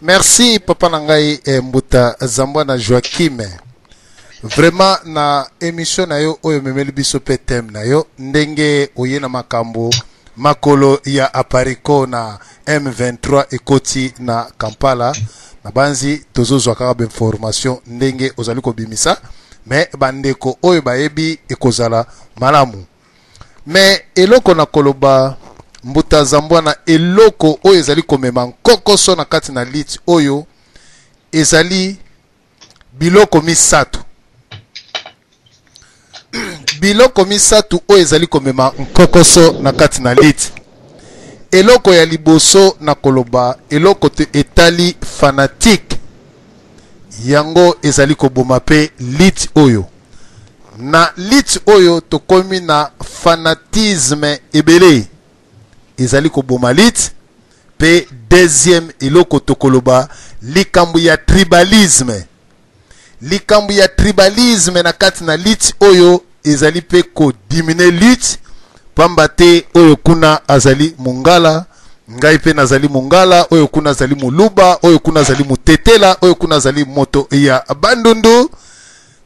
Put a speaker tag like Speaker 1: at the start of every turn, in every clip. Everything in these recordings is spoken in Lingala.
Speaker 1: Merci papa na ngai Mbuta Zambwana Joachim. Vraiment na émission na yo oyo memeli biso pe thème na yo ndenge oye na makambo makolo ya apareco na M23 ekoti na Kampala, na banzi tozozwa kaka ba information ndenge ozali kobimisa, mais bandeko oyo bayebi ekozala malamu. Mais eloko na koloba Mbuta Zambwana, eloko oyo ezali komema nkokoso na kati na lit oyo ezali biloko misato. Biloko misato oyo ezali komema nkokoso na kati na lit. Eloko ya liboso na koloba, eloko te etali fanatique, yango ezali koboma pe lit oyo. Na lit oyo tokomi na fanatisme ebele ezali koboma lit. Pe deuxième eloko tokoloba, likambo ya tribalisme. Likambo ya tribalisme na kati na lit oyo ezali pe ko diminuer lit, pamba te oyo kuna azali mongala, ngai pe nazali mongala, oyo kuna azali moluba, oyo kuna azali motetela, oyo kuna azali moto ya Bandundu,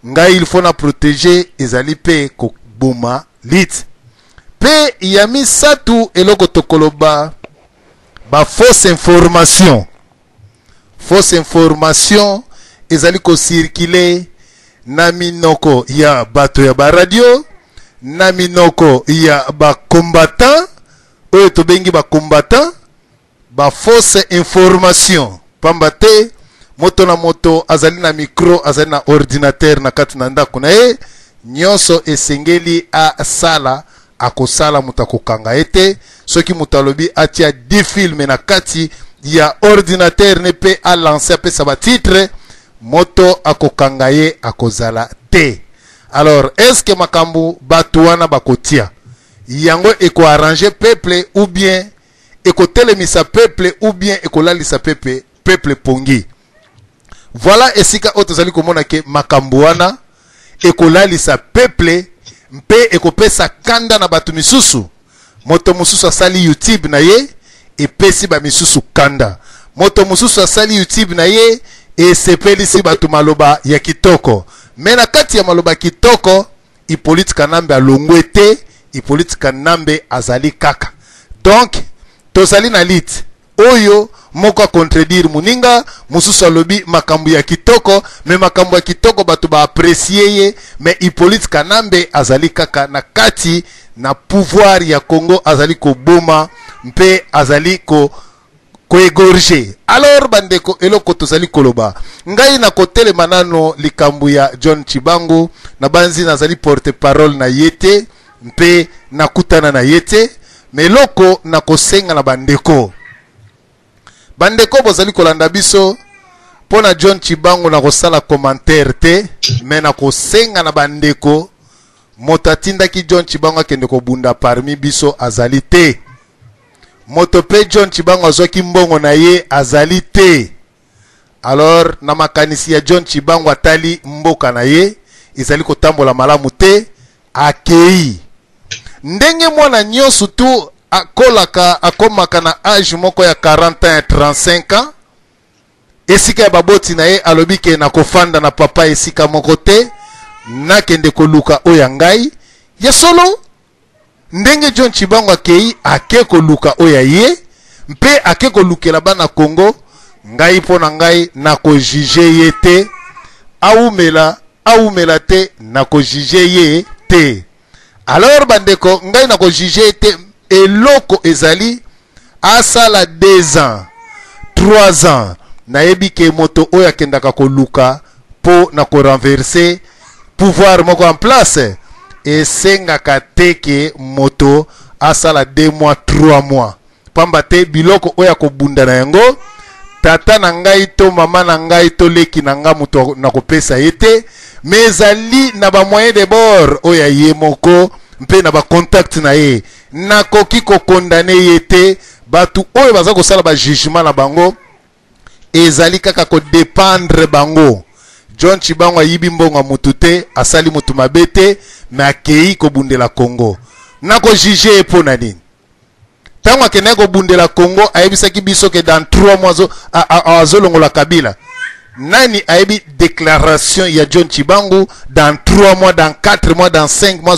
Speaker 1: ngai il faut na protéger, ezali pe koboma lit. Pe ya misato eloko tokoloba, ba fausse information. Fausse information ezali ko circuler na minoko ya bato ya ba radio, na minoko ya ba combattant oyo tobengi ba combattant, ba fausse information, pamba te moto na moto azali na micro, azali na ordinateur na kati na ndako na ye, nyonso esengeli asala, akosala, moto akokanga ye te. Soki moto alobi atia 10 films na kati ya ordinateur ne pe alancer, apesa ba titre, moto akokanga ye akozala te. Alors est-ce que makambo bato wana bakotia yango eko arranger peuple ou bien ekotelemisa peuple ou bien ekolalisa peuple pongi? Voilà esika oyo tozali komona ke makambo wana ekolalisa peuple mpe ekopesa kanda na bato misusu. Moto mosusu asali YouTube na ye epesi ba misusu kanda, moto mosusu asali YouTube na ye esepelisi bato maloba ya kitoko. Me na kati ya maloba kitoko, Hippolyte Kanambe alongwe te, Hippolyte Kanambe azali kaka. Donc tozali na lit oyo moko a contredire moninga, mosusu alobi makambo ya kitoko, me makambo ya kitoko bato ba apprécier ye, me Hippolyte Kanambe azali kaka na kati na pouvoir ya Congo, azali koboma mpe azali ko koégorger. Alors bandeko, eloko tozali koloba, ngai na kotelema nano likambo ya John Tshibangu, na banzi nazali porte-parole na ye te mpe nakutana na ye te, me eloko na kosenga na bandeko, bandeko bozali kolanda biso mpo na John Tshibangu na kosala commentaire te, me na kosenga na bandeko, moto atindaki John Tshibangu akende kobunda parmi biso azali te. Moto pe John Tshibangu azwaki mbongo na ye azali te. Alors na makanisi ya John Tshibangu atali mboka na ye ezali kotambola malamu te, akei. Ndenge mwana nyonso tu akolaka, akomaka na age moko ya 40 ans, ya 35 ans, esika ya baboti na ye alobi ke nakofanda na papa esika moko te, nakende koluka oyo ya ngai. Ya solo, ndenge John Tshibangu akei, ake koluka oyo ya ye mpe ake kolukela bana Congo. Ngai mpo na ngai nakojuge ye te, awumela awumela te, nakojuge ye te. Alors bandeko, ngai nakojuge ye te. Eloko ezali asala 2 ans 3 ans, nayebi ke moto oyo akendaka koluka mpo na korenverser pouvoir moko en place, esengaka te ke moto asala 2 mois 3 mois, pamba te biloko oyo akobunda na yango, tata na ngai to mama na ngai to leki na ngai moto nakopesa ye te, mais ezali na ba moyen de bord oyo ya ye moko mpe na ba contact na ye. Nakoki kokondane ye te. Bato oyo baza kosala ba jugement na bango ezali kaka kodépendre bango. John Tshibangu ayibi mbongo ya mutu te, asali mutu mabe te, me akei kobundela Congo. Nakojuge ye mpo na nini? Ntango akendaki kobundela Congo, ayebisaki biso ke dans 3 mois azolongola Kabila. Nani ayebi déclaration ya John Tshibangu? Dans 3 mois, dans 4 mois, dans 5 mois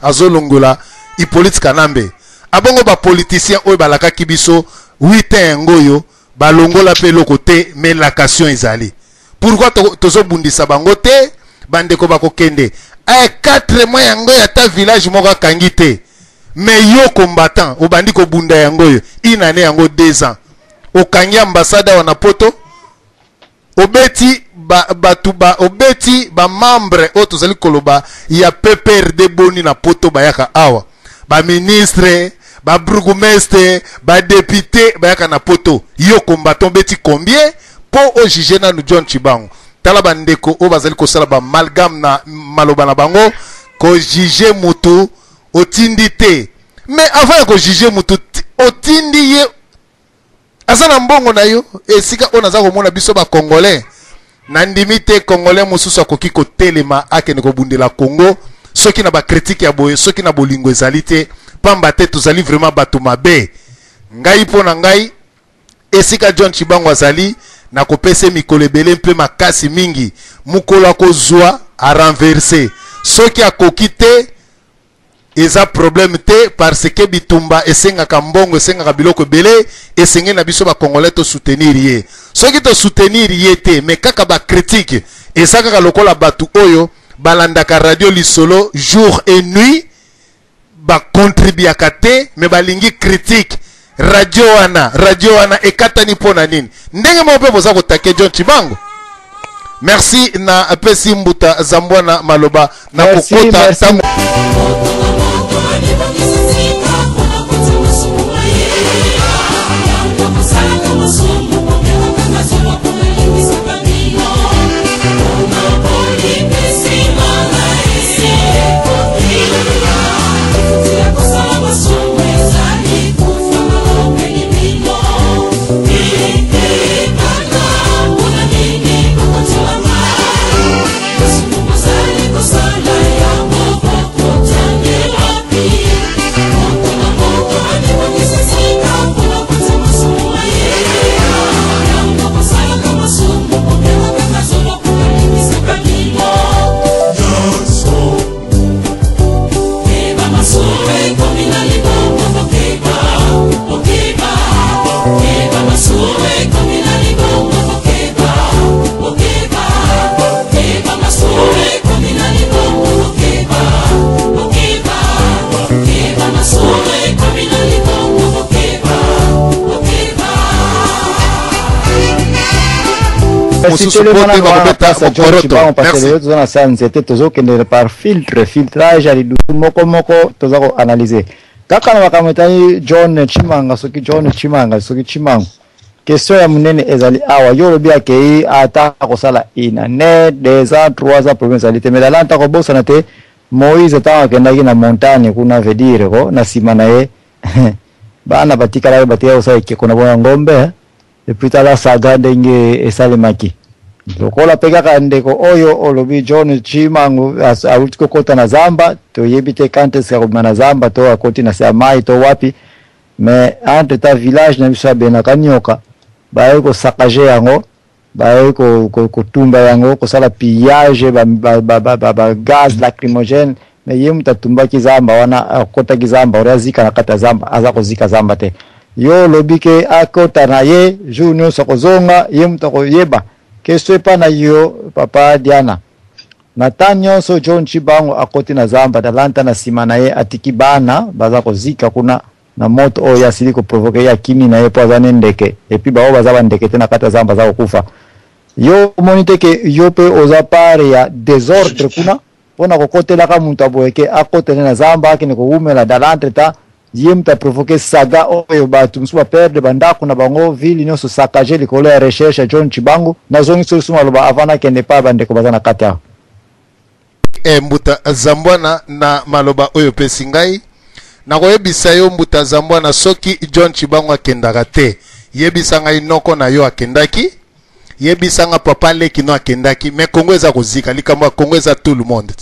Speaker 1: azolongola Hippolyte Kanambe. Abongo bapoliticien oyo balakaki biso 8 ans, yango oyo balongola mpe eloko te, mais lacation ezali. Pourquoi tozobundisa bango te? Bandeko bakokende 4 mois yango, ata village moko akangi te. Mais yo combattant obandi kobunda, yango oyo une année, yango 2 ans, okangi ambassade awa na Poto, obeti bato ba, obeti bamembre oyo tozali koloba ya PPRD. Boni na Poto bayaka awa, baministre, babourgmestre, badéputé bayaka na Poto. Yo combattant obeti combien mpo ojuge nanu John Tshibangu? Tala bandeko oyo bazali kosala baamalgame na maloba na bango. Kojuge mutu otindi te, mais avant ya kojuge mutu otindi ye, aza na mbongo na yo. Esika oyo naza komona biso bacongolais, nandimi te Congolais mosusu akoki kotelema akende kobundela Congo soki na bacritique ya boye, soki na bolingo ezali te, pamba te tozali vraiment bato mabe. Ngai, mpo na ngai, esika John Tshibangu azali, nakopesa mikolo ebele mpe makasi mingi. Mokolo akozwa arenverse, soki akoki te, eza problème te, parce que bitumba esengaka mbongo, esengaka biloko ebele. Esengeli na biso bacongolais tosoutenir ye. Soki tosoutenir ye te, mais kaka bacritique, eza kaka lokola bato oyo balandaka radio Lisolo jour et nuit, bakontribiaka te, mais balingi critique. Radio wana, radio wana ekatani mpo na nini? Ndenge moko mpe boza kotake John Tshibangu. Merci, na apesi mbuta Zambwana maloba na kokota ntango.
Speaker 2: Mosusu po te bakobeta mokoroto. Parce que toza na sa nzete, tozokende par filtre, filtrage ya lidusu moko moko, toza koanalyse kaka na makambo etali John Tshimanga. Soki John Tshimanga, soki Tshimangu, question ya monene ezali awa: yo olobi akei, ata kosala une année, 2 ans, 3 ans, problème ezali te. Mais lala, nta kobosana te, Moïse ntango akendaki na montagne kuna, veut dire ko na nsima na ye bana batikalaki, batikali kosala ekeko na bona ngombe. Et puis tala saga ndenge esalemaki. Lokola mpe kaka ndeko oyo olobi John Tshimangu awuti kokota na zamba, toyebi te quand est-ce akobima na zamba, to akoti na se ya mai to wapi. Mais entre temps village na biso ya Benaka Nyoka, baye kosaccager yango, baye kotumba yango, kosala pillage, ba gaz lacrymogène. Mais ye moto atumbaki zamba wana, akotaki zamba ori, azika na kati ya zamba, aza kozika zamba te. Yo olobi ke akota na ye, jour nyonso akozonga, ye moto akoyeba. Question epa na yo, papa Diana: na temps nyonso John Tshibangu akoti na zamba, talanta na nsima na ye atiki bana baza kozika kuna na moto oyo asili koprovoquer. Ye akimi na ye mpo aza ne ndeke, et puis bao baza bandeke te na kati ya zamba, aza kokufa. Yo omoni te ke yo mpe oza part ya désordre kuna, mpona kokotelaka moto aboye ke akotele na zamba, akende kowumela? Dans l'entretemps ye moto aprovoquer saga oyo, bato mosusu baperdre bandako na bango, ville nyonso saccagé likolo ya recherche ya John Tshibangu. Nazongi lisusu maloba avant nakende pa bandeko baza na kati awa.
Speaker 1: Mbuta Zambwana, na maloba oyo opesi ngai, nakoyebisa yo, mbuta Zambwana, soki John Tshibangu akendaka te, yebisa ngai noko na yo akendaki, yebisa nga papa leki no akendaki. Mais Kongo eza kozika. Likambo ya Kongo eza tout le monde.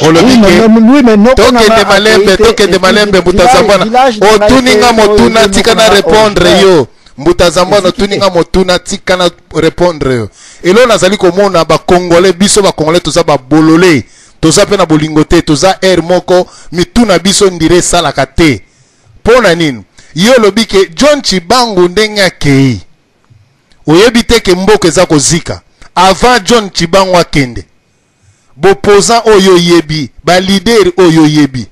Speaker 1: Olobi ke tokende malembe, tokende malembe. Mbuta Zambwana, otuni nga motuna, tika na répondre yo. Mbuta Zambwana, otuni nga motuna, tika na répondre yo. Elo nazali komona bacongolais, biso bacongolais toza babolole, toza mpe na bolingo te, toza aire moko mitu na biso ndire esalaka te. Mpo na nini ye olobi ke John Tshibangu ndenge akei, oyebi te ke mboka eza kozika? Avant John Tshibangu akende, boposant oyo oyebi, baleader oyo oyebi,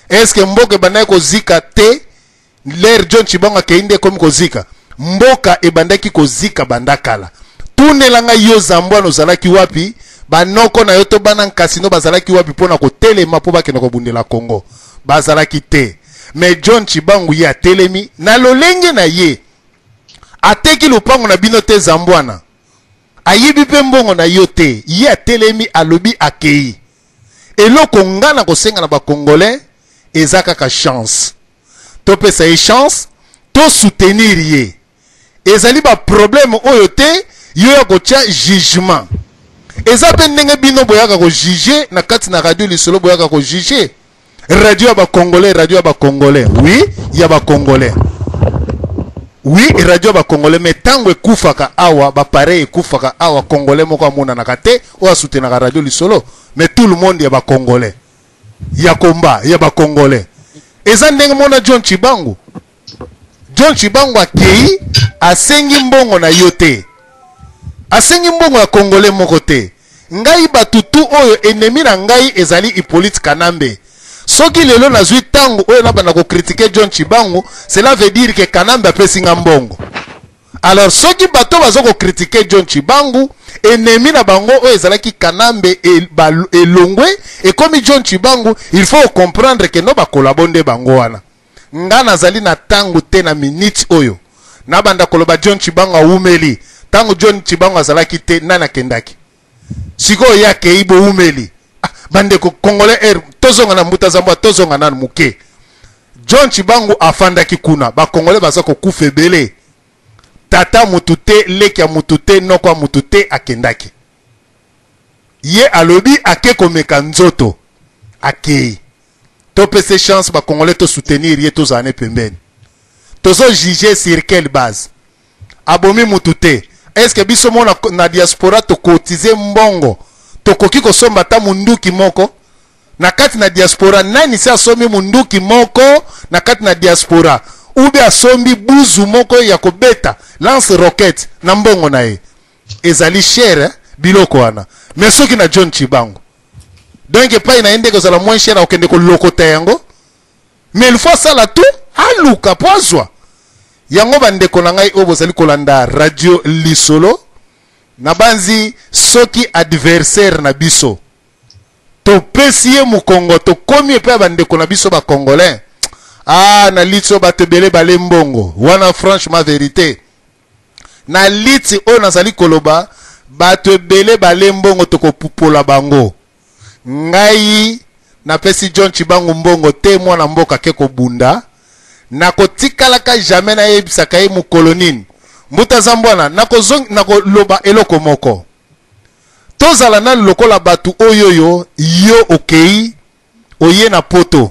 Speaker 1: est-ce mboka ebandaki kozika te? L'heure John Tshibangu akei nde ekomi kozika? Mboka ebandaki kozika banda kala. Tunela ngai, yo Zambwana, ozalaki wapi? Banoko na yo to bana nkasino bazalaki wapi mpona kotelema mpo bakende kobundela Congo? Bazalaki te. Mais John Tshibangu, ye atelemi na lolenge na ye. Ateki lopango na bino te, Zambwana. Ayibi mpe mbongo na yo te. Ye atelemi, alobi akei. Eloko nga na kosenga na bacongolais eza kaka chance. Topesa ye chance, tosoutenir ye. Ezali baproblème oyo te yo ya kotia jugement. Eza mpe ndenge bino boyaka kojuger na kati na radio Lisolo, boyaka kojuger radio ya bacongolais, radio ya bacongolais, oui, ya bacongolais, oui, radio ya bacongolais. Mais ntango ekufaka awa, baappareil ekufaka awa, congolais moko amonanaka te oyo asoutenaka radio Lisolo. Mais tout le monde ya bacongolais, ya komba ya bacongolais. Eza ndenge mona John Tshibangu. John Tshibangu akei, asengi mbongo na yo te, asengi mbongo ya congolais moko te. Ngai bato tu oyo ennemi na ngai ezali Hippolyte Kanambe. Soki lelo nazwi ntango oyo nabanda kocritiquer John Tshibangu, cela veut dire ke Kanambe apesi nga mbongo. Alors soki bato baza kocritiquer John Tshibangu, ennemi na bango oyo ezalaki Kanambe elongwe, ekomi John Tshibangu. Il faut comprendre ke no bakolabo nde bango wana. Nga nazali na ntango te na minute oyo nabanda koloba John Tshibangu awumeli. Ntango John Tshibangu azalaki te, nani akendaki? Sikoyo ye akei, bowumeli. Ah, bandeko congolais, aire tozonga na mbuta Zambwa, tozonga nanu moke. John Tshibangu afandaki kuna, bacongolais baza kokufa ebele. Tata mutu te, leki ya mutu te, noko ya mutu te akendaki. Ye alobi ake komeka nzoto, akei. Topesa chance, bacongolais, tosoutenir ye, tozala ne pembeni. Tozojuger sur quelle base? Abomi mutu te. Est ce que biso mo na diaspora tokotize mbongo, tokoki kosomba ata munduki moko na kati na diaspora? Nani si asombi munduki moko na kati na diaspora, ube asombi buzu moko ya kobeta lance roquette na mbongo na ye? Ezali cher, eh? Biloko wana. Mais soki na John Tshibangu, donc epai na ye nde kozala moins cher, akokende kolokota yango. Mais il faut asala tout, aluka mpo azwa yango. Bandeko na ngai oyo bozali kolanda radio Lisolo, nabanzi soki adversaire na biso topesi ye mokongo, tokomi epai ya bandeko na biso bacongolais. Ah, na liti oyo bato ebele bale mbongo wana. Franchement, vérité, na liti oyo nazali koloba, bato ebele bale mbongo, tokopupola bango. Ngai napesi John Tshibangu mbongo te. Mwana mboka ke kobunda, nakotikalaka jamais nayebisaka ye mokolo nini. Mbuta Zambwana, nakoloba eloko moko. Tozala nanu lokola bato oyo oyo yo okei, oye na poto,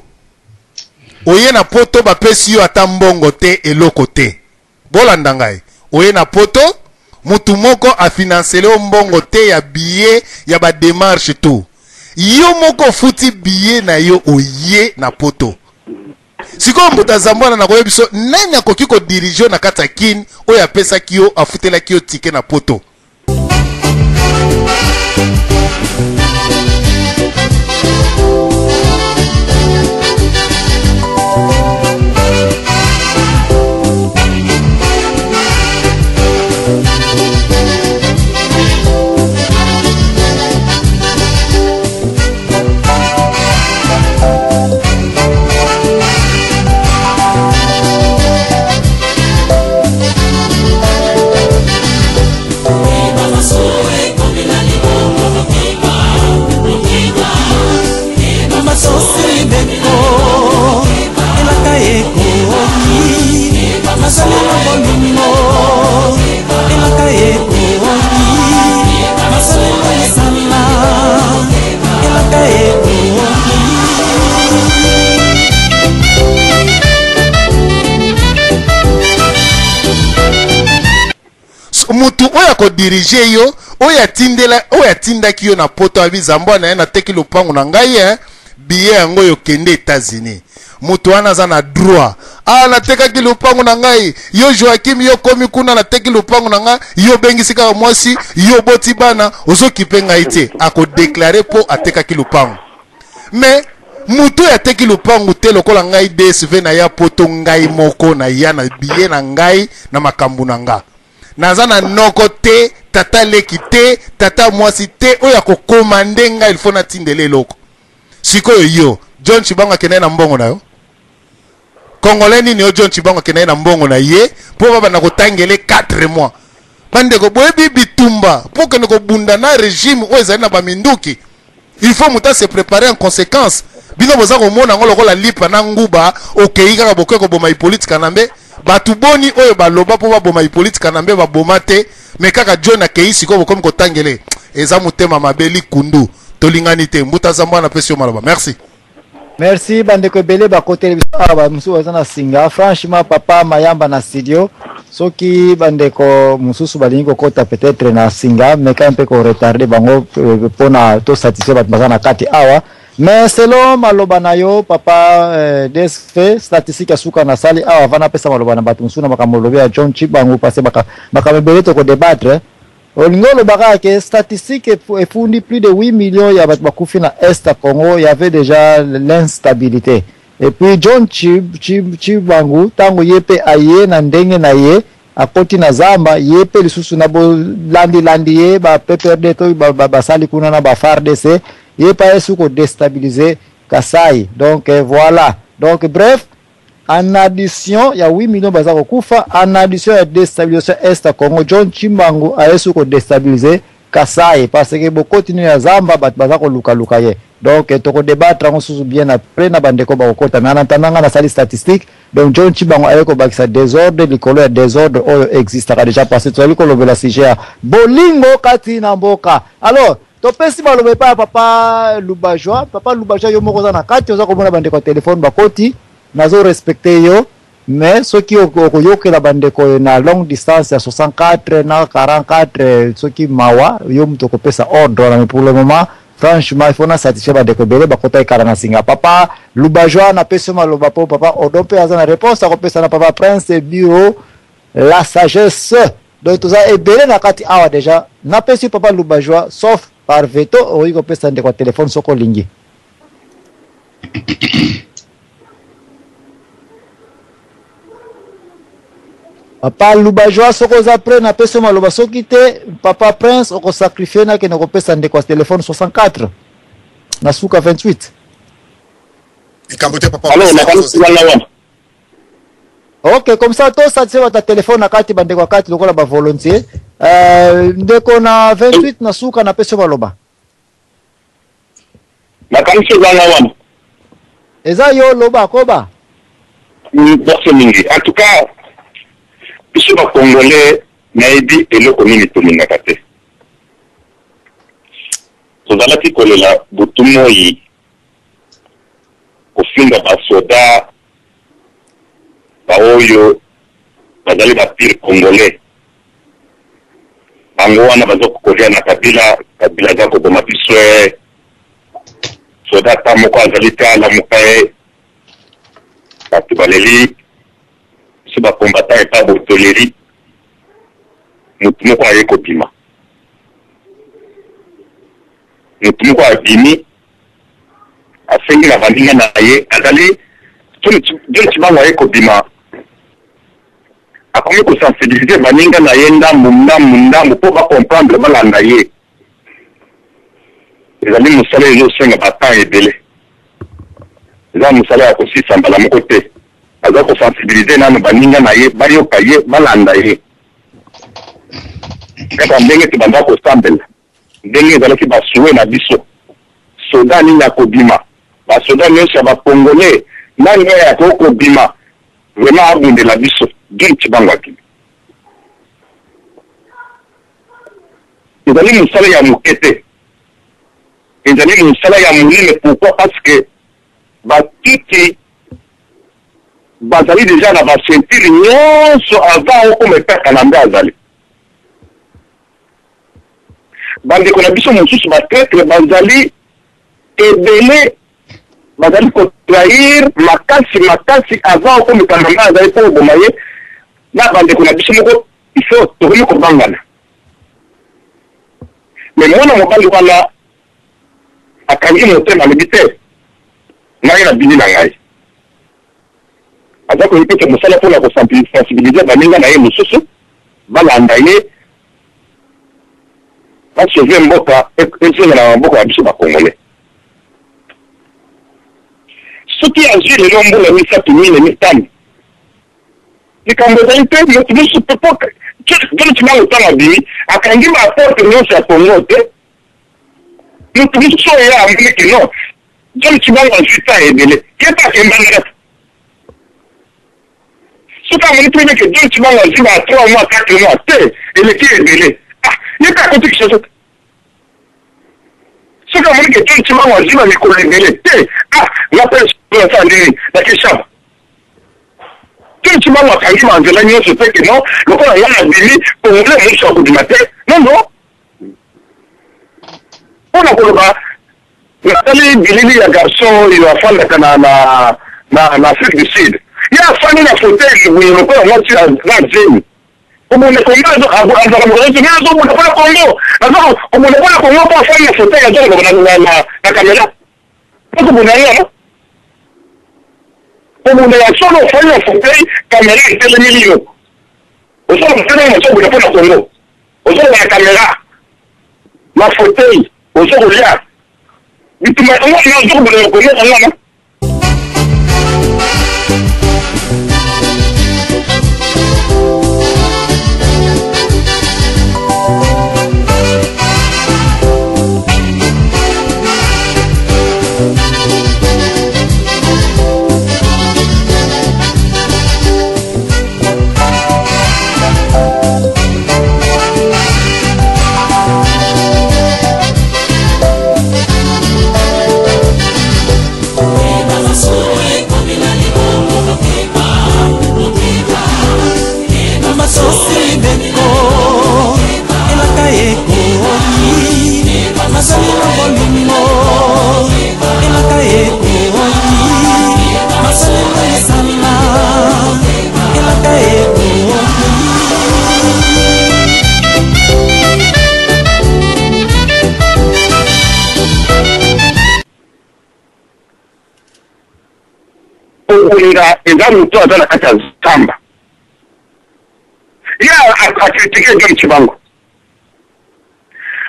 Speaker 1: oye na poto, bapesi yo ata mbongo te, eloko te. Bolanda ngai, oye na poto, mutu moko afinancele yo mbongo te ya billet, ya badémarche, tout. Yo moko ofuti billet na yo, oye na poto. Sikoyo mbuta Zambwana, nakoyebi biso nani akoki kodiriger yo na kati ya Kine oyo apesaki yo, afutelaki yo ticket na poto? Mutu oyo akodiriger yo, oyo atindela, oyo atindaki yo na poto, abi zambwa na ye, nateki lopango na ngai, eh, billet yango oyo, kende États-Unis. Moto wana aza na droit. Ah, natekaki lopango na ngai, yo Joakim, yo komi kuna, nateki lopango na ngai, yo obengisi kaka mwasi, yo oboti bana, ozokipe ngai te. Akodéclarer mpo atekaki lopango. Mais moto oyo ateki lopango te, lokola ngai DSV na ya poto, ngai moko na ya na billet na ngai na makambo na nga, naza na noko te, tata leki te, tata mwasi te oyo akokoma nde ngai il faut natindela eloko. Sikoyo yo John Tshibangu akendaki na mbongo na yo, Congolais nini? Yo John Tshibangu akendaki na mbongo na ye mpo babanda kotangele 4 mois. Bandeko, boyebi bitumba mpo kende kobunda na régime oyo ezali na baminduki, il faut moto ase préparer en conséquence. Bino boza komona yango lokola lipa na nguba. Okei kaka bokoki koboma Hippolyte Kanambe. Bato boni oyo baloba mpo baboma Hippolyte Kanambe, baboma te? Mais kaka John akei, sikoyo bokomi kotangele. Eza motema mabe, likundu, tolingani te. Mbuta Zambwana, napesi yo maloba, merci.
Speaker 2: Merci. Bandeko ebele bakoteli biso awa, bamosusu baza na singa. Franchement, papa Mayamba na studio, soki bandeko mosusu balingi kokɔta peut-être na singa, meka mpe koretarder bango mpona tosatisfaire bato baza na kati awa. Mais selon maloba na yo, papa DSV, statistique ya suka nasali awa avant napesa maloba na bato mosusu na makambo olobi ya John Tshibangu, parce makambo ebele tokodébattre, olingi oloba kaka ke statistique efundi plus de 8 millions ya bato bakufi na est ya Congo. Y avait déjà l'instabilité et puis John Tshibangu, ntango ye mpe aye na ndenge na ye, akoti na zamba, ye mpe lisusu na bolandilandi ye ba PPRD to basali kuna na ba FARDC, ye mpe aye su kodéstabiliser Kasai. Donc voilà, donc bref, en addition ya 8 millions baza kokufa, en addition ya déstabilisation est ya Congo, John Tshibangu aye su kodéstabiliser Kasai parce que bokoti nino ya zamba, bato baza kolukaluka ye. Donc tokodébattre yango susu bien après na bandeko bakokota. Mais en attendant, nga nasali statistique. Donc John Tshibangu aye kobakisa désordre likolo ya désordre oyo existaka déjà, parce que tozali kolobela sujet ya bolingo kati na mboka. Alors topesi maloba epai ya papa Lubajoi. Papa Lubajoi, yo moko oza na kati, oza komona bandeko ya telefone bakoti, nazorespecter yo, mais soki okoyokela bandeko na longue distance ya 64 na 44, soki mawa, yo moto okopesa ordre wana. Mais pour le moment, franchement, il faut na satisfaire bandeko ebele bakota ekala na singa. Papa Lubajoi, napesi yo maloba mpo papa Odo mpe aza na réponse akopesa na papa Prince Bureau la sagesse. Donc toza ebele na kati awa déjà. Napesi papa Lubajoi, sauf par veto okoki kopesa ndeko ya telefone soki olingi. Papa Lubajoi, soki oza prêt, napesi yo maloba. Soki te, papa Prince okosacrifier, nakende kopesa ndeko ya telefone 64 na suka 28.
Speaker 1: Likambo te, papa.
Speaker 3: Alors nakanisi wana wana.
Speaker 2: Ok, comme ça tosatisfaire bato ya telefone na kati, bandeko ya kati lokola bavolontier. Ndeko na 28 na suka, napesi yo maloba.
Speaker 3: Nakanisi ezanga wana.
Speaker 2: Eza yo, loba, koba.
Speaker 3: Merci mingi. En tout cas, biso bacongolais, nayebi eloko nini tolingaka te. Tozalaki kolela butu moi, kofinga basoda baoyo bazali bapurs Congolais. Bango wana baza kokolia na Kabila, Kabila aza koboma biso. Ye soda ata moko azali te alamuka ye. Bato baleli, biso bacombattant epa botoleri. Motu moko aye kobima, motu moko abimi, asengi na baninga na ye. Azali John Tshibangu, aye kobima, akomi kosensibiliser baninga na ye ndambu ndambu ndambu mpo bacomprendre, balanda ye. Ezali mosala ezosenga batemps ebele, eza mosala ya kosisa mbala moko te. Aza kosensibiliser nano baninga na ye, bayoka ye, balanda ye, kaka ndenge tobanda kosambela, ndenge ezalaki basouhaits na biso: soda nini akobima, basoda nyonso ya bacongolais, nani oyo akoki kobima vraiment abundela biso? John Tshibangu akimi. Ezali mosala ya moke te, ezali mosala ya monene. Pourquoi? Parce que batiti bazali déjà na baceinture nyonso avant okoma epai Kanambe azali. Bandeko na biso mosusu ba traitre bazali ebele, bazali ko trahir makasi makasi avant okomeka mama azali mpo oboma ye na bandeko na biso moko, il faut tokomi kobangana. Mais mwana mobali wana akangi motema, alobi te, ngai nabimi na ngai. Aza komipesa mosala mpo na ko sensibiliser baninga na ye mosusu balanda ye, ba sauver mboka ezonga na maboko ya biso ba congolais. Soki azwi lelo mbula misatu, mine, mitano, likambo ezali te. Moto mosusu pe po John Tshibangu ntango abimi akangi ba porte nyonso ya Congo te. Moto mosusu oyo ye amoni ke non, John Tshibangu azwi temps ebele, ye mpe akendanga kaka. Soki amoni mpe ke John Tshibangu azwi ba 3 mois, 4 mois te, eleki ebele, ah, ye mpe akoti Kinshasa te. Soki amoni ke John Tshibangu azwi ba mikolo ebele te, ah, nga mpe nasala ndenge na Kinshasa. John Tshibangu akangi ba nzela nyonso te ke non, lokola nga nabimi, Congolais mosusu akobima te. Non, non. Mpo na koloba, natali bilili ya garçon oyo afandaka na, na, na, na Afrique du Sud. Ye afandi na fauteuil boye lokola mwasi na zemi. Kobunda Congo, azalaka moto nyonso, nga azobunda mpo na Congo. Aza kobunda mpo na Congo mpo afandi na fauteuil azoloba na, na, na, na kamera. Mpo kobunda yango wana. Kobunda ya solo, ofandi na fauteuil, kamera etelemeli yo. Ozoloba te ndenge ozobunda mpo na Congo. Ozoloba na camera na fauteuil ozo kolia bitumba yango wana ozo kobunda na Congo yango wana. Kolinga eza moto aza na kati ya zamba, ye akritike John Tshibangu,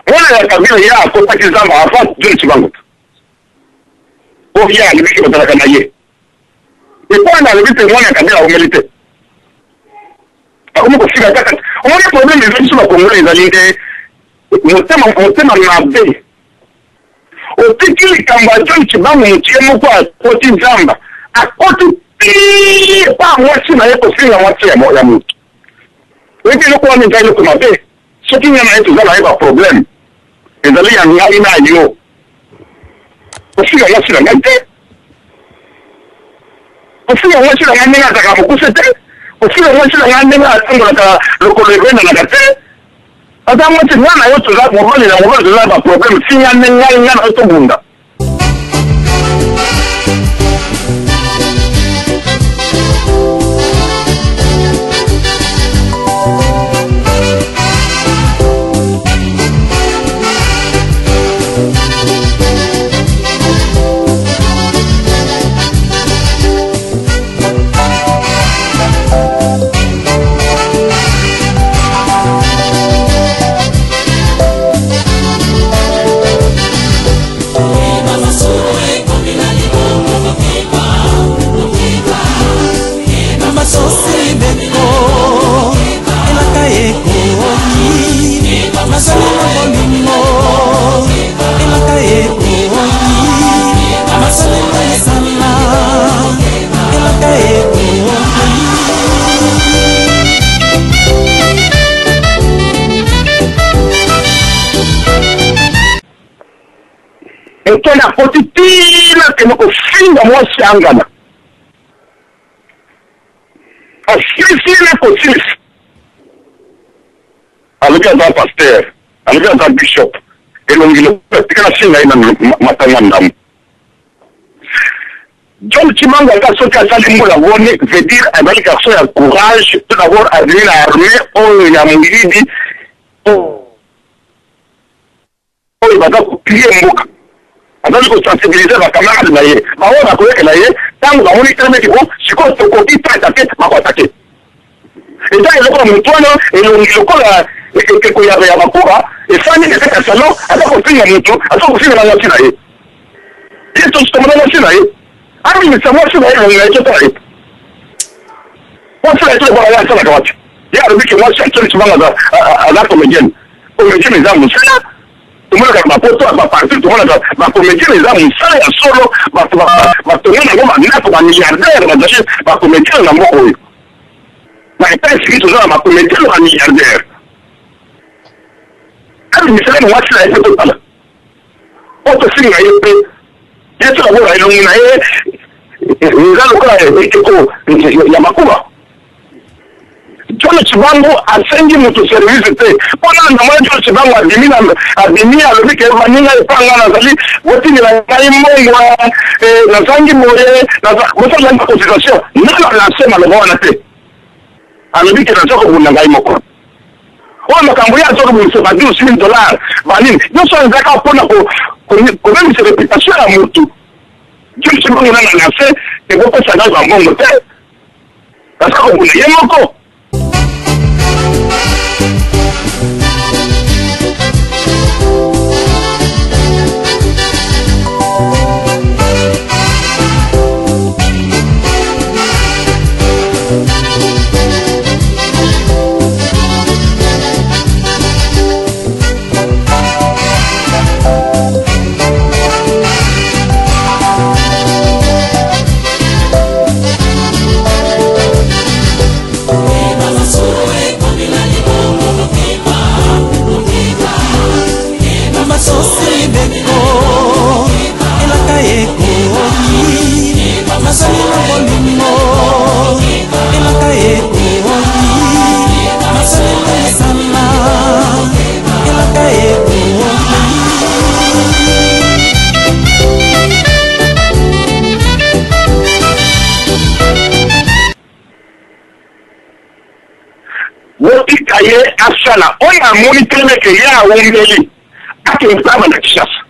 Speaker 3: mwana ya Kabila. Ye akotaki zamba avant John Tshibangu po ye alobiki bazalaka na ye. Epo na alobi mpe mwana ya Kabila aumeli te, akomi kofika kaka. Omoni problème eza biso bakongole, ezali nde motema, motema mabe. Otiki likambo ya John Tshibangu, moto ye moko akoti zamba, akoti ti pa mwasi na ye, kofinga mwasi ya moto. Oyebi eloko wana eza eloko mabe. Soki nga na ye toza na ye baproblème, ezali ya ngai na yo, kofinga mwasi na ngai te, kofinga mwasi na ngai ndenge azalaka mokuse te, kofinga mwasi na ngai ndenge atambolaka lokolo ebendanaka te. Aza mwasi, nga na yo toza mobali na mobali, toza na baproblème, finga nde ngai, nga na yo tobunda. Ekende akoti tina akende kofinga mwasi angana, asilisi na kosilisa, alobi aza pasteur, alobi aza bishop. Elongi lokola tika na finga ye nanu matanga ndambu. John Tshimangu ata soki asali mbula boni veut dire azali garçon ya courage tout d'abord azali na armee oyo ya moyibi oyo baza ko piller mboka azali ko sensibiliser ba camarades na ye baoyo bakoyekela ye ntango bamoni telema ete bo sikoyo tokoki te atake bako atake eza eloko ya motu wana elongi lokola ekeko ya bakuba efandi na kati ya salon aza kofinga motu aza kofinga na mwasi na ye ye totomona mwasi na ye abimisa mwasi na ye elongi na ye totala ye mwasi na ye tolokola ye asalaka wapi ye alobi ke mwasi ya Tshimangu aza comedienne. Comedienne eza mosala tomonaka na bapoto ba partout tomonaka ba comedienne eza mosala ya solo bato batonga nango bandako ba milliardaire bazali ba comedienne na mboka oyo na Etats-Unis toza na ba comedienne ba milliardaire abimisa nanu mwasi na ye mpe totala po tofinga ye mpe ye soki akola elongi na ye eza lokola ekeko ya makuba. John Tshibangu asengi moto service te mpo na namoni John Tshibangu abimi na abimi alobi ke baninga epa nga nazali botindela ngai mbongo eh, nazangi boye bosala ngai cotisation nano alance maloba wana te alobi ke naza kobunda ngai moko oyo makambo ye aza kobimisa ba 12 000 dollars banini nyonso wana ezalaka mpona kobebisa reputation ya motu. John Tshibangu nano alance te bopesa ngai bambongo te Aza kobunda ye moko. Botika ye asala oyo amoni te ke ye awumeli akende mpe abanda Kinshasa.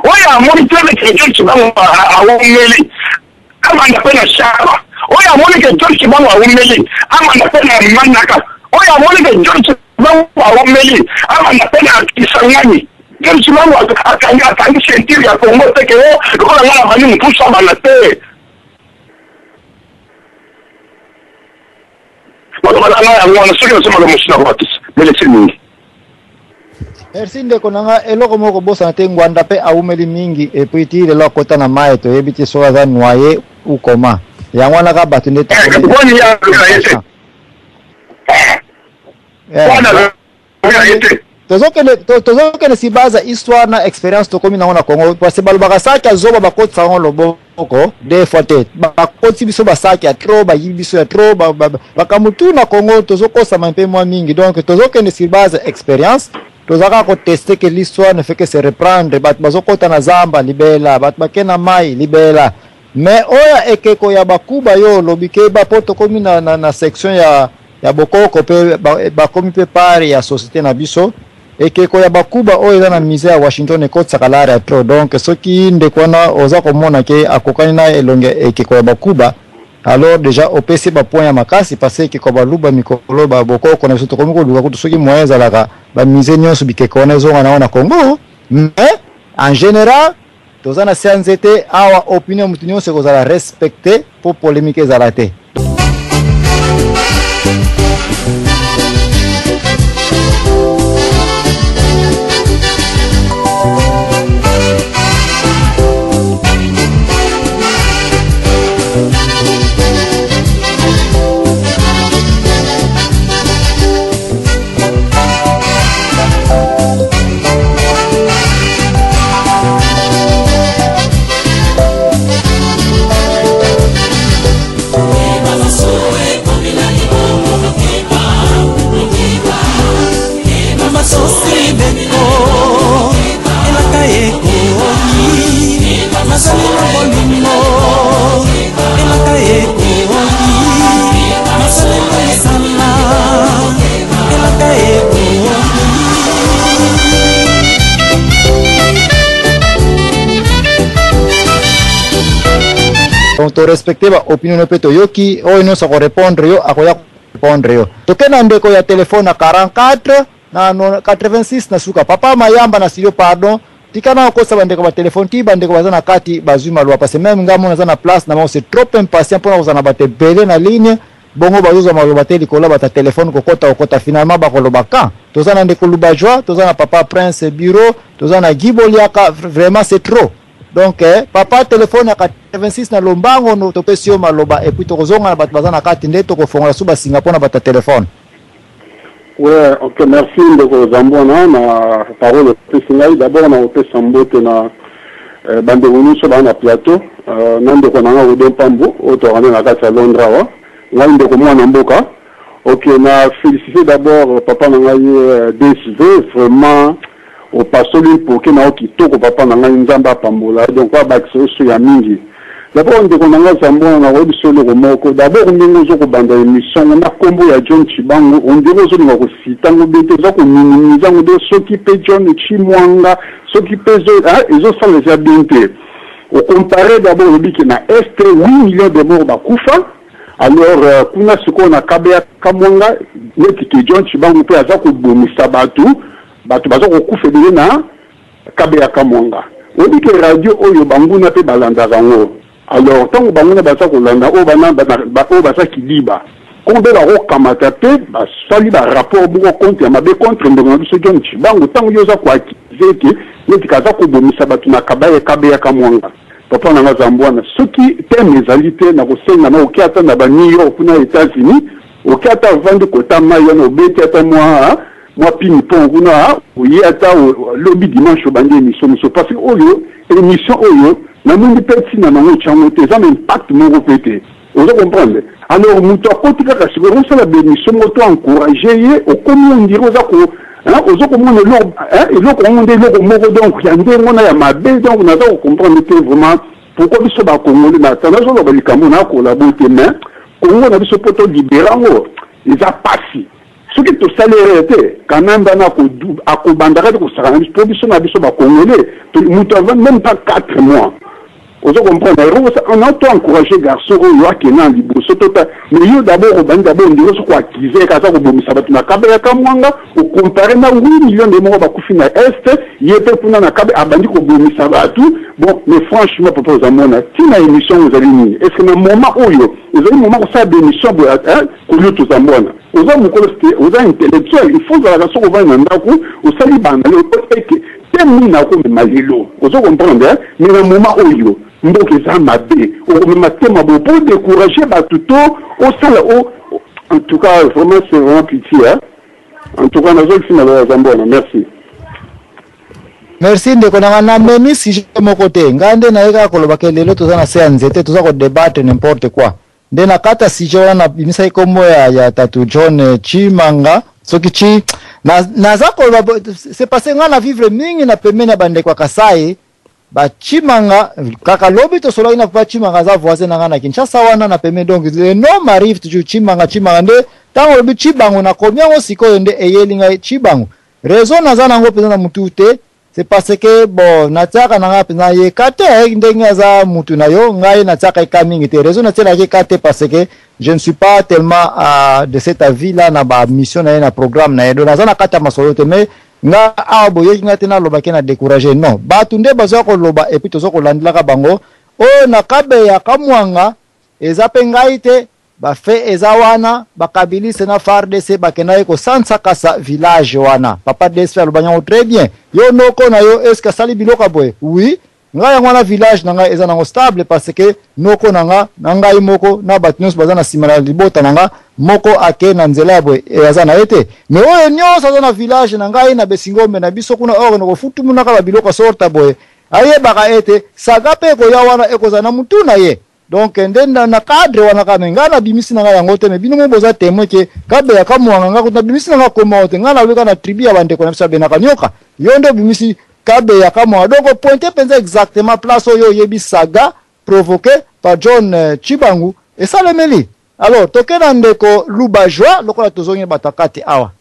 Speaker 3: Oyo amoni te ke John Tshibangu awumeli abanda mpe na Shaba. Oyo amoni ke John Tshibangu awumeli abanda mpe na Manaka. Oyo amoni ke John Tshibangu awumeli abanda mpe na Kisangani. John Tshibangu akangi akangi ceinture ya Congo te ke o lokola ngai nabandi mosusu abanda te. Maloba na ngai yango wana, soki nazo maloba mosusu nakobakisa. Melesi mingi.
Speaker 2: Merci ndeko na nga, eloko moko kobosana te Ngwanda pe awumeli mingi et puis ti lelo akota na mayi toyebi te soki aza noye ou comment. Yango wana kaka batu nde
Speaker 3: Boni ye alobi na ye te. Boni alobi na ye te.
Speaker 2: Tozokende tozokende si base ya histoire na experience tokomi nango na Congo parce que balobaka saki ya zoba bakotisaka yango loboko deux fois te bakotisi biso basaki ya trop bayibi biso ya trop makambo tout na Congo tozokosama mpe mwa mingi donc tozokende sur base ya experience toza kaka koteste que l'histoire ne fait que se reprendre bato bazokota na zamba libela bato bake na mai libela mais oyo ekeko ya bakuba yo olobi keba mpo tokomi na, na, na section ya ya bokoko pe bakomi pe part ya societe na biso. Ekeko ya bakuba oyo eza na musee ya Washington ekotisaka lar ya trop donc soki ndeko wana oza komona ke akokani na elongi ya ekeko ya bakuba alors dejà opesi ba point ya makasi parce que ekeko ya baluba mikolo ba bokoko na biso tokomi koluka kutu soki moyen ezalaka ba musee nionso bikeko wana ezonga nango na Congo mais en general toza na se ya nzete awa opinion ya mutu nionso ekozala respecte po polemique ezala te.
Speaker 4: Nazali na bolingo elaka ekoki nazali na misala elaka ekoki.
Speaker 2: Donc torespecte baopinion no mpe toyoki oyo nyonso akorépondre yo, akoya korépondre yo. Toke na ndeko ya telefone na 44 na 86 na suka, papa Mayamba na studio. Pardon, tika na okosa bandeko batelefone ti bandeko baza na kati bazwi maloba, parce que même nga mona aza na place na bango, c'est trop impatient mpona kozala na bato ebele na ligne bongo bazozwa maloba te likolo ya bato ya telefone kokota kokota. Finalement bakoloba kan toza na ndeko Lubajoi, toza na papa Prince Bureau, toza na Guy Boliaka, vraiment c'est trop. Donc papa telefone ya 86 na lombango no, topesi yo maloba et puis tokozonga na bato baza na kati nde tokofongola su basinga mpona bato ya telefone.
Speaker 5: Ouais, ok, merci ndeko Zambwana na parole opesi ngai. D'abord na kopesa mbote na bandeko nyonso baa na plateau, na ndeko na ngai Odon Pambo oyo tokanda na kati ya Londres awa, ngai ndeko mwana mboka. Ok, na félicité d'abord papa na ngai DSV, vraiment opasoli mpoke na yo kitoko, papa na ngai, Nzambe apambola. Donc abakisa oso ya mingi. D'abord ndeko na ngai Zambwana, nakoyebi so eloko moko. D'abord ndenge ozo kobanda émission na nkombo ya John Chibangu, ondire ozolinga kosita ngo be te, oza kominimiza yango nde soki mpe John Chimwanga, soki mpe ezosala eza bien te. Ocompare d'abord, olobi ke na Est 8 millions de morts bakufa, alors kuna sikoyo na Kabeya Kamwanga neti ke John Chibangu mpe aza kobomisa bato, bato baza kokufa ebele na Kabeya Kamwanga. Oyebi ke radio oyo banguna mpe balandaka yango. Alors ntango banguna baza kolanda oyo oyo baza kiliba kongo mpe bakokamata mpe basali barapport moko contre ya mabe contre ndeko na biso John Chibangu. Ntango yo oza koaccuser ke neti kaza kobomisa bato na Kabeya Kamwanga, papa na nga Zambwana, soki teme ezali te na kosenga na oke ata na ba New York kuna États-Unis, oke ata ovandi kota mai wana, obeti ata mwa ping pong kuna, oye ata lobi dimanche obandi émission mosusu, parce que oyo émission oyo namoni mpe ntina nango otyango te, eza na impact moko mpe te, oza comprendre. Alors moto akoti kaka sikoyo osala bémission moko to encourage ye, okomi ondire oza ko oza komona eloko yango nde eloko moko donc ya ndenge wana ya mabe. Donc naza kocomprendre te vraiment pourquoi biso bakongoli na nazoloba likambo nakolabo te, mais Kongo na biso mpo tolibérer yango eza pasi. Soki tosali erreur te, Kanambe wana akobandaka te kosaka na biso, mpo biso na biso bakongolais, moto avandi même pas 4 mois, ozo comprendre. On a to encouragé garçon oyo akende na liboso tota, mais yo d'abord obandi d'abord ndenge soki oaccuser aza kobomisa bato na Kabeya Kamwanga, ocompare na 8 millions de moko bakufi na Est, ye mpe kuna na Kabe abandi kobomisa bato. Bon, mais franchement papa ozamona ntina émission ezali nini? Est ce que na moment oyo ezali moment kosala bémission boye? Kolio tozambwana, oza mokolo te, oza intellectuel, il faut ozalaka soki ovandi na ndako osali banale eke te nini akomema lelo, ozo comprendre. Mais na moment oyo mboka eza mabe, okomema te mabe po décourager bato to osala o. En tout cas vraiment, c'est vraiment pitié, hein? En tout cas nazolisi na baya Zambwana, merci.
Speaker 2: Merci ndeko na nga. Namemi sujet moko te, ngai nde naye kaka koloba ke lelo toza na se ya nzete, toza kodébattre n'importe quoi. Nde na kati ya sujet wana nabimisaki kombo ya tatu John Chimanga soki chi naza koloba, c'est parce que ngai na vivre mingi na pembeni ya bandeko ya Kasai bachimanga. Kaka lobi tosolaki na papa Chimanga, aza voisin na ngai na Kinshasa wana na pembeni. Donc le nom m'arrive toujours, Chimanga, Chimanga. Nde ntango olobi Chibango, nakomi yango sikoyo nde eyeli ngai Chibango. Raison naza nango mpenza na mutu te, c'est parce que bon, natiaka na ngai mpenza yeka te ndenge aza mutu na yo, ngai natiaka eka mingi te. Raison natielaki eka te, parce que je ne suis pas tellement de cet avis là na bamission na ye, na programme na ye. Donc naza na kati ya masolo te, mais nga awa boyoki nga te nalobaki na découragé. Non, bato nde bazwa koloba et puis toza kolandelaka bango. Oyo na Kabeya Kamwanga eza mpe ngai te, bafe eza wana, bakabiliste na FARDC bakendaki kosansakasa village wana. Papa DSP alobaki yango très bien. Yo noko na yo eske asali biloko ya boye? Oui, ngai yango wana village na ngai eza nango stable, parce que noko na nga na ngai moko na bato nyonso baza na nsima na libota na nga moko ake na nzela ya boye aza na ye te. Mais oyo nyonso aza na village na ngai na Besingombe na biso kuna, or nakofutumunaka babiloko sorta boye, ayebaka ete saga mpe ekoya wana ekozala na mutu na ye. Donc nde na cadre wana kaka, me ngai nabimisi na ngai yango te, me bino mo boza témoin ke Kabeya Kamwanga, ngai nabimisi na ngai koma te. Ngai nalobi kaka na tribu ya bandeko na biso abenaka nyoka. Yo nde obimisi. Kabeya Kamwanga. Donc pointe mpenza exactement place oyo oyebi saga provoqué par John Tshibangu esalemeli. Alors toke na ndeko Lubajwa lokola tozongi bato ya kati awa.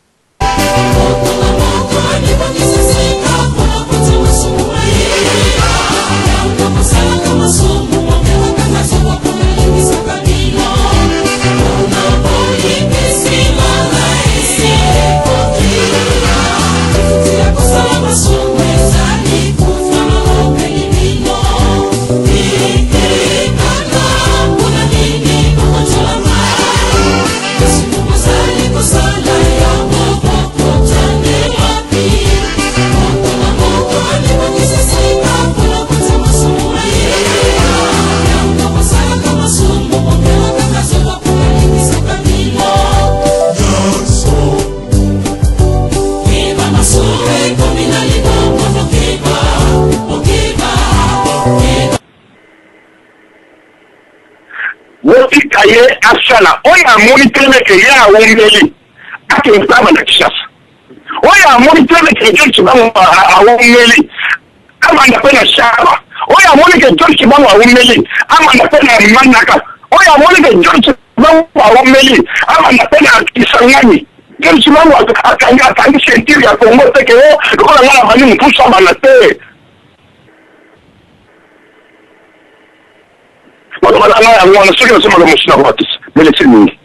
Speaker 3: Botika ye asala oyo amoni te ke ye awumeli, akende mpe abanda Kinshasa. Oyo amoni te ke John Tshibangu awumeli, abanda mpe na Shaba. Oyo amoni ke John Tshibangu awumeli, abanda mpe na Manaka. Oyo amoni ke John Tshibangu awumeli, abanda mpe na Kisangani. John Tshibangu akangi ceinture ya Congo te ke o lokola ngai nabandi mosusu abanda te. Maloba na ngai yango wana, soki nazo maloba mosusu nakobakisa, melesi mingi.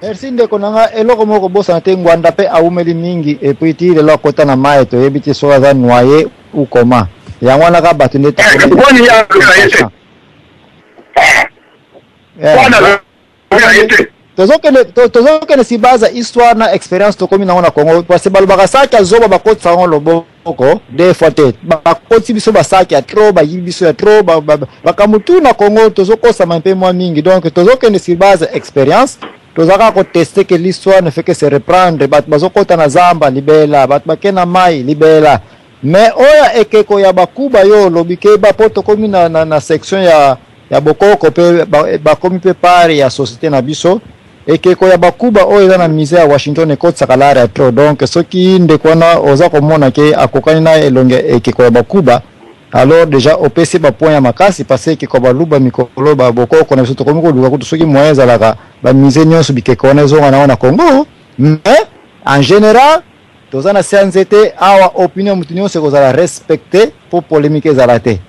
Speaker 2: Merci ndeko na nga. Eloko moko kobosana te, Ngwanda mpe awumeli mingi et puis ti lelo akota na mayi, toyebi te soki aza noye ou comment. Yango wana kaka bato nde
Speaker 3: Boni ye alobela ye te? Boni alobela ye te?
Speaker 2: Tozokende si base ya histoire na expérience tokomi nango na Congo, parce que balobaka saki ya zoba bakotisa yango loboko deux fois te. Bakotisi biso basaki ya trop, bayibi biso ya trop, makambo tu na Congo tozokosama mpe mwa mingi. Donc tozokende sur base ya expérience, toza kaka kotester que l'histoire ne fait que se reprendre. Bato bazokota na zamba libela, bato bake na mai libela. Mais oyo ekeko ya bakuba yo olobi, keba, mpo tokomi na section ya bokoko mpe bakomi mpe part ya société na biso. Ekeko ya bakuba oyo eza na musée ya Washington ekotisaka l'art ya trop. Donc soki ndeko wana oza komona ke akokani na elongi ekeko ya bakuba, alors déjà opesi bapoint ya makasi, parce que ekeko ya baluba mikolo babokoko na biso tokomi koluka kutu soki moyen ezalaka bamusée nyonso bikeko wana ezonga nango na Congo. Mais en général toza na se ya nzete awa, opinion ya motu nyonso ekozala respecté mpo polémique ezala te.